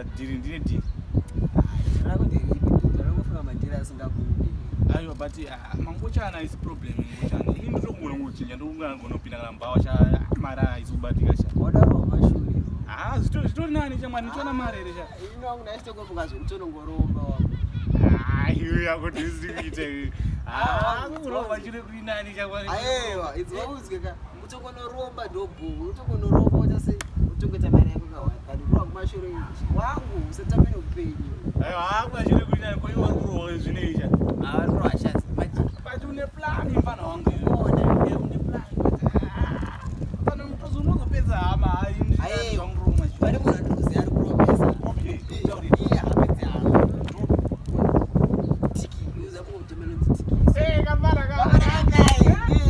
dhiri, ndine dhiri. Rako nderipi? Ndarangofunga madhiri asingabudi. Aiwa, but ah, mangochana isi problem ngochana. Ini ndotogona kuchinja, ndokungonopinda kana mbawa cha mari haisi kubatika cha. Wadarwa mashure. Ah, zvitori nani cha mwana, ndichiona mari here cha. Ini wangu ndaisitokofuka zvekutonongoromba wangu. Ah, iwe yako ndisi kuita iwe. Ah, kuromba chiri kuri nani cha mwana. Aiwa, idzi wauzwe ka utongonoromba ndobhu, utongonoromba uta sei utongoita mari yako kawanda. But kurwa kumashure wangu usatambe neupenyu. Aiwa, kumashure kuri nani, ko iwe uri kurohwa zvinei cha. Ah, uri kurwa shazi. Maji. But une plan mfana wangu. Ona. Eh, une plan. But ah, mfana mutozo unozopedza hama hayi Aiwa. ndizvanguroma. Pane munhu andikuziya ari kuromesa. Okay. Iye hapedzi hama. Tiki, uza kungomutemera unzi tiki. Eh, kambara ka.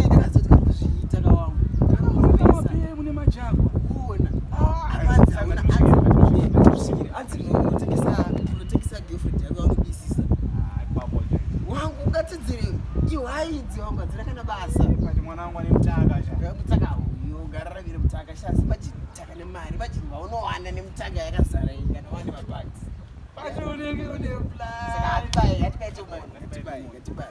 Ndakazoti kuzviita kawangu. Mune majagwa. Kuona. Ah, Anzi anzi unotengesa girlfriend yako yaunobisisa. Ah, ipapo chaipo. Wangu ungatsidzire ihwaidzi wangu hadzina kana basa. But mwana wangu ane mutaka cha. Mutaka uyo ugararamire mutaka shasi machitaka nemari machivaunowana nemutaka yakazara iyi kana wane mabags. But unenge une Saka plan. hatibai hatibai chomani hatibai hatibai.